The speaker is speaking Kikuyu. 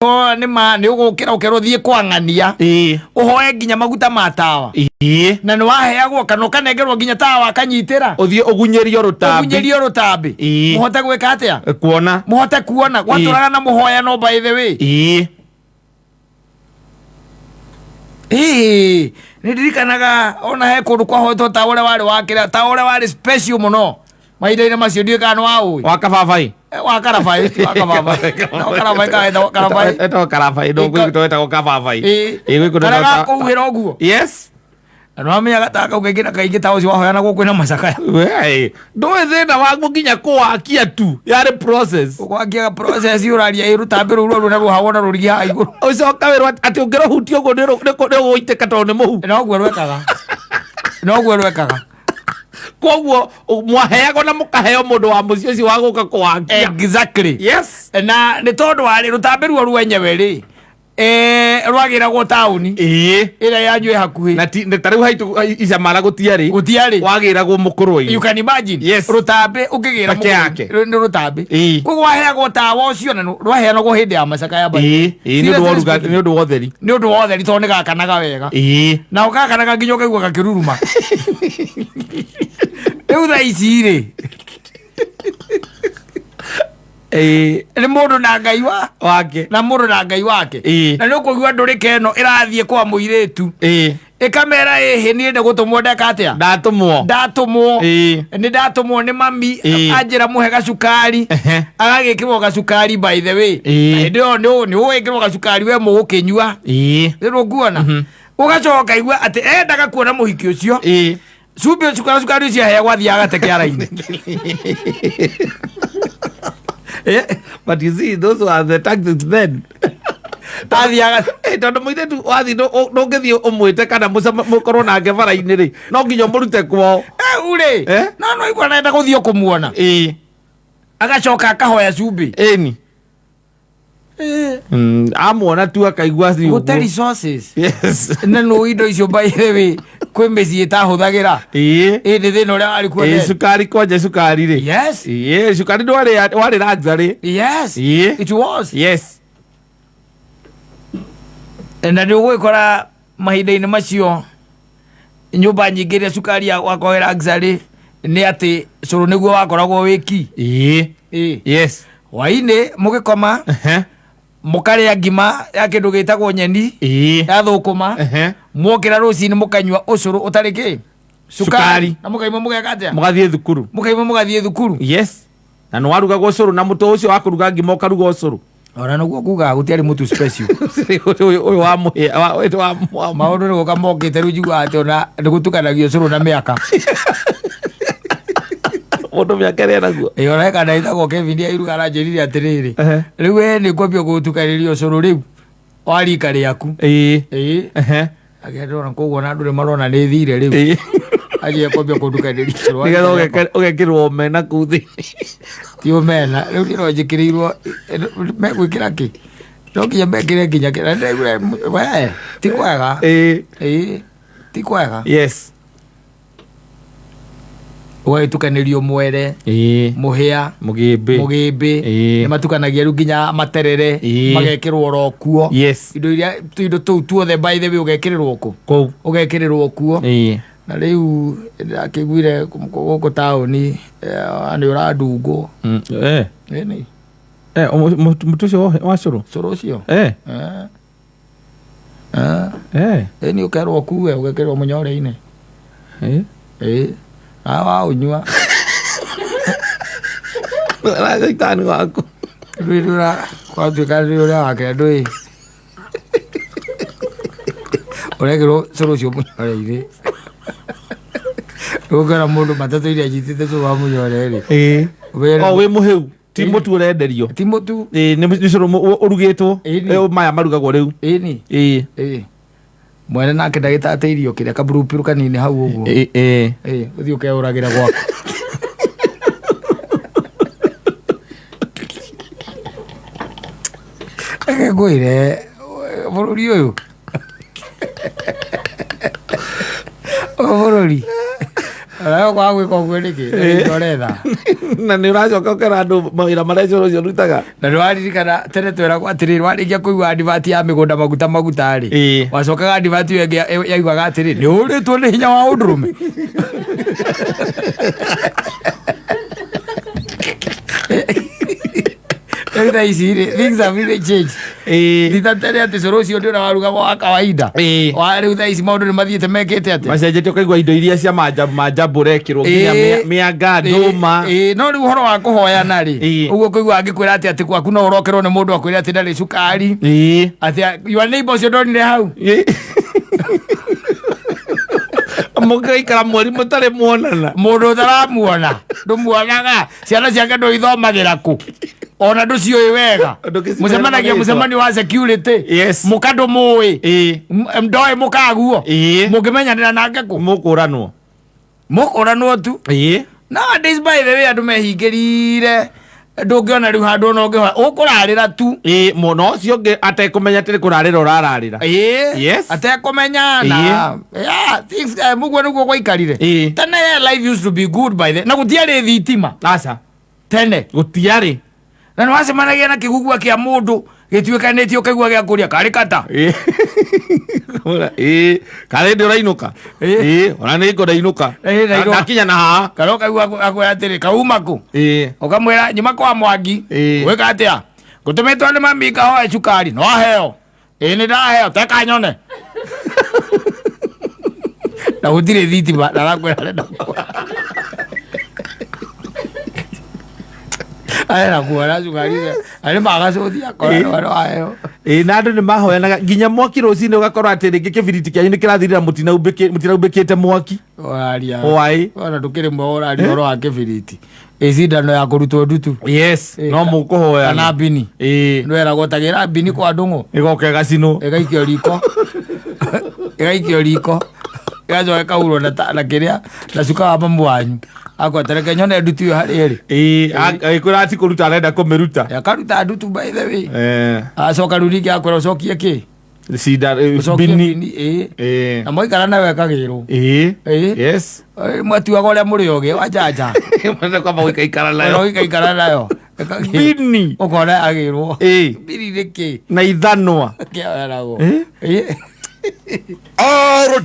Nĩ ma nĩ ũgũkĩra ũkerwo thiĩ kwa ng'ania, ũhoe nginya maguta ma tawa, na nĩ waheagwo kana ũkanengerwo nginya tawa akanyitĩra, ũthiĩ ũgunyĩrio rũtambi. Ũgunyĩrio rũtambi. Mũhote gwĩka atĩa? Kuona. Mũhote kuona. Gwatũraga na mũhoyano, by the way. Ĩĩ, nĩ ndirikanaga ona he kũndũ kwahoetwo tawa ũrĩa warĩ wakĩra tawa ũrĩa warĩ special mũno mahinda-inĩ macio, ndiũĩ kana nĩ waũĩ. Wa kababai. Wa karabai, ti wa kababai, no karabai kaetagwo karabai. Etagwo karabai, no gwĩ wetagwo kababai. Ĩĩ. Gwĩ kũndũ karĩa wetagwo gakũhuhĩra ũguo. Yes. Na nĩwamenyaga ta kau kaingĩ na kaingĩ ta ũcio wahoyanagwo kwĩna macakaya. Wee, ndũĩ thĩna waguo nginya kũwakia tu yarĩ process. Ũgwakia process ũraria ĩ rũtambĩ rũu rũu na rũhagwo na rũrigi haha igũrũ. Ũcoka wĩrwo atĩ ũngĩrũhutia ũguo nĩ ũgũitĩka tondũ nĩ mũhu. Noguo rwekaga, noguo rwekaga. Koguo mwaheagwo na mũkaheo mũndũ wa mũciĩ ũcio wa gũka kũwakia. Exactly. Yes. Na nĩ tondũ warĩ rũtambĩ ruo rwenyewe rĩ, rwagĩragwo taũni ĩrĩa yanyu ĩ hakuhĩ. Na ti ta rĩu haitũ icamara gũtiarĩ. Gũtiarĩ. Wagĩragwo mũkũrwe-inĩ. You can imagine. Yes. Rũtambĩ ũkĩgĩra Peke yake. nĩ rũtambĩ. Koguo waheagwo tawa ũcio na rwaheanagwo hĩndĩ ya macakaya by the way. Ĩĩ, nĩ ũndũ wa Seriously ũruga- speaking. nĩ ũndũ wa ũtheri. Nĩ ũndũ wa ũtheri tondũ nĩ gakanaga wega. Na ũgakanaga nginya ũkaigua gakĩruruma. Rĩu thaa ici rĩ, nĩ mũndũ na Ngai wa wake. Na mũndũ na Ngai wake. Na nĩ ũkũigua ndũrĩka ĩno ĩrathiĩ kwa mũirĩtu, ĩkamera ĩhĩ niĩ nĩ gũtũmwo ndeka atĩa? Ndatũmwo. Ndatũmwo. Nĩ ndatũmwo nĩ mami. Anjĩra mũhe gacukari. Agagĩkĩrwo gacukari, by the way. Na hĩndĩ ĩyo nĩ ũgwĩkĩrwo gacukari we mũgũkĩnyua. Rĩrĩ ũkuona ũgacoka igua atĩ endaga kuona mũhiki ũcio, cumbĩ ũcio kana cukari ũcio aheagwo athiaga agate kĩara-inĩ. But you see, those were the tactics then. Athiaga. Tondũ mũirĩtu wathiĩ ndũngĩthiĩ ũmwĩte kana mũkorwo nake bara-inĩ rĩ, no nginya ũmũrute kwao. Rĩu rĩ, no igua nenda gũthiĩ kũmuona, agacoka akahoya cumbĩ. Ĩni. Amuona tu akaigua ci gũte ũguo. Resources. Yes. Na nũ indo icio, by the way, kwĩ mĩciĩ ĩtahũthagĩra. Ĩ nĩ thĩna ũrĩa warĩ kuo then. Cukari kwanja cukari rĩ. Yes. Cukari ndwarĩ warĩ luxury. Yes. It was. Yes. Na nĩ ũgwĩkora mahinda-inĩ macio nyũmba nyingĩ iria cukari wakoragwo luxury nĩ atĩ cũrũ nĩguo wakoragwo wĩki. Ĩĩ. Yes. Hwainĩ mũgĩkoma, mũkarĩa ngima ya kĩndũ gĩtagwo nyeni ya thũkũma. Mwokĩra rũcinĩ mũkanyua ũcũrũ ũtarĩ kĩ? Cukari. Na mũkaima mũgeka atĩa? Mũgathiĩ thukuru. Mũkaima mũgathiĩ thukuru. Yes, na nĩ warugagwo ũcũrũ na mũtũ ũcio wa kũruga ngima, ũkaruga ũcũrũ. Ona nĩguo kugaga gũtiarĩ mũtu special. Ũyũ wa mũhĩa wa Maũndũ nĩ gũka mokĩte rĩu, njiguaga atĩ ona nĩ gũtukanagio ũcũrũ na mĩaka. Mũndũ mĩaka ĩrĩa naguo. Ĩ, ona kana ĩtagwo Kevin airuga aranjĩrire atĩrĩrĩ, rĩu we nĩ ngwambia gũtukanĩria ũcũrũ rĩu wa rika rĩaku. Ĩĩ. Akĩndona koguo na andũ nĩ marona nĩ thire rĩu. Anjia kwambia kũndukanĩria ũcũrũ wa nĩgetha rika rĩakwa. Ũgekĩrwo omena kũu thĩinĩ. Ti omena rĩu ndĩro njĩkĩrĩirwo megwĩkĩra kĩ, no nginya mekĩre nginya kĩ na ndĩraigua we ti kwega. Ĩĩ, ti kwega. Yes. Ũgagĩtukanĩrio mwere, mũhĩa, mũgĩmbĩ. Mũgĩmbĩ. Nĩ matukanagia rĩu nginya materere, magekĩrwo oro kuo. Indo iria indo tũu tuothe, by the way, ũgekĩrĩrwo kũ? Kũu. Ũgekĩrĩrwo kuo. Na rĩu ndakĩiguire gũkũ taũni nĩ ũrandungwo. Ĩni. Mũtũ ũcio wa cũrũ. Cũrũ ũcio. Ĩni, ũkerwo ũkue ũgekĩrwo mũnyore-inĩ. Ĩĩ, na waũnyua Gaitani waku. Rwĩrũra kwatuĩka rĩ ũrĩa wake ndũĩ ũrekĩrwo cũrũ ũcio mũnyore-inĩ, ũngĩona mũndũ matatũ iria anyitĩte cũrũ wa mũnyore rĩ, O wĩ mũhĩu, ti mũtu ũrenderio. Ti mũtu. Ĩĩ, nĩ cũrũ ũrugĩtwo. Ĩni. Maya marugagwo rĩu. Ĩni. Ĩĩ, mwene nake ndagĩtatĩirio kĩrĩa kaburupiru kanini hau ũguo. Ĩĩ. Ĩĩ, ũthiĩ ũkeũragĩra gwaku. Reke ngwĩre, bũrũri ũyũ, ũyũ bũrũri Nayo kwaga gwĩka ũguo nĩkĩ? Nĩ ũretha. Na nĩ ũracoka ũkera andũ mawĩra marĩa cũrũ ũcio ũrutaga. Na nĩ waririkana tene tweragwo atĩrĩrĩ, warĩkia kũigua advert ya mĩgũnda maguta maguta rĩ, wacokaga advert ĩyo ĩngĩ yaugaga atĩrĩ, nĩ ũrĩtwo nĩ hinya wa ũndũrũme. Rĩu thaa ici rĩ, things have really changed. Ti ta tene atĩ cũrũ ũcio ndĩ ũrĩa warugagwo wa kawaida. Wa rĩu thaa ici maũndũ nĩ mathiĩte mekĩte atĩa? Macenjetie, ũkaigua indo iria cia manjabu manjabu ũrekĩrwo nginya mĩanga, ndũma. Ĩĩ, no rĩu ũhoro wa kũhoyana rĩ, ũguo kũigua angĩkwĩra atĩ gwaku no ũrokerwo nĩ mũndũ akwĩre atĩ ndarĩ cukari, atĩ your neighbor ũcio ndonire hau. Mũgaikara mweri mũtarĩ muonana. Mũndũ ũtaramuona, ndũmuonaga, ciana ciake ndũithomagĩra kũ, ona ndũciũĩ wega. Ndũgĩcimenya Mũcemanagia marĩtwa. mũcemanio wa security, mũka ndũmũĩ, ndoĩ mũkaguo, mũngĩmenyanĩra nake kũ? Mũkũranwo. Mũkũranwo tu. Nowadays, by the way, andũ mehingĩrire, ndũngĩona rĩu handũ ona ũngĩhoya, ũkũrarĩra tu. Ĩĩ, mũno ũcio ũngĩ atekũmenya atĩ nĩ kũrarĩra ũrararĩra. Atekũmenya na yeah, things, mũguo nĩguo gwaikarire. Tene life used to be good, by the na gũtiarĩ thitima. Aca. Tene. Gũtiarĩ. Na nĩ wacemanagia na kĩgugua kĩa mũndũ gĩtuĩkanĩtie, ũkaigua gĩa kũria karĩ kata. Ĩĩ, karĩ ndĩ ũrainũka. Ĩĩ, ona nĩ ngũ ndainũka. Ĩĩ, ndainũka. Ndakinya na haha. Kana ũkaigua akwĩra atĩrĩ, kauma kũ? Ũkamwĩra nyuma kwa Mwangi. Gwĩka atĩa? Ngũtũmĩtwo nĩ mami ngahoe cukari. No aheo? Ĩĩ, nĩ ndaheo, teka nyone. Na gũtirĩ thitima na arakwĩra arenda kuona. Arenda kuona cukari arĩ magacũthia akona nĩ waheo. Ĩĩ, na andũ nĩ mahoyanaga nginya mwaki rũcinĩ, ũgakorwo atĩ rĩngĩ kĩbiriti kĩanyu nĩ kĩrathirĩra, mũtinaumbĩkĩte mwaki. Ũraria. Hwaĩ. Ona ndũkĩrĩ mwe ũraria ũhoro wa kĩbiriti. Ĩ cindano ya kũrutwo ndutu. No mũkũhoyana. Kana mbini. Ndweragwo tagĩra mbini kwa ndũng'ũ. Ĩgoka ĩgacinwo. Ĩgaikio riko. Ĩgaikio riko. Ĩgacoka ĩkahurwo na kĩrĩa na cuka wa mamu wanyu. Akwetereke nyone ndutu ĩyo harĩa ĩrĩ. Ĩĩ, ĩkwĩra ati kũruta arenda kũmĩruta. Akaruta ndutu, by the way. Acoka rĩu ningĩ akwĩra ũcokie kĩ? Cinda Ũcokie bini. bini, ĩĩ. Na mwaikara nayo ĩkagĩrwo. Mwatuaga ũrĩa mũrĩ ogĩ wa njanja. Mwenda kwamba gũikaikara nayo. Ũgaikara nayo. Ĩkagĩrwo. Bini. Ũkona agĩrwo. Bini nĩ kĩ? Na ithanwa. Kĩoeragwo. R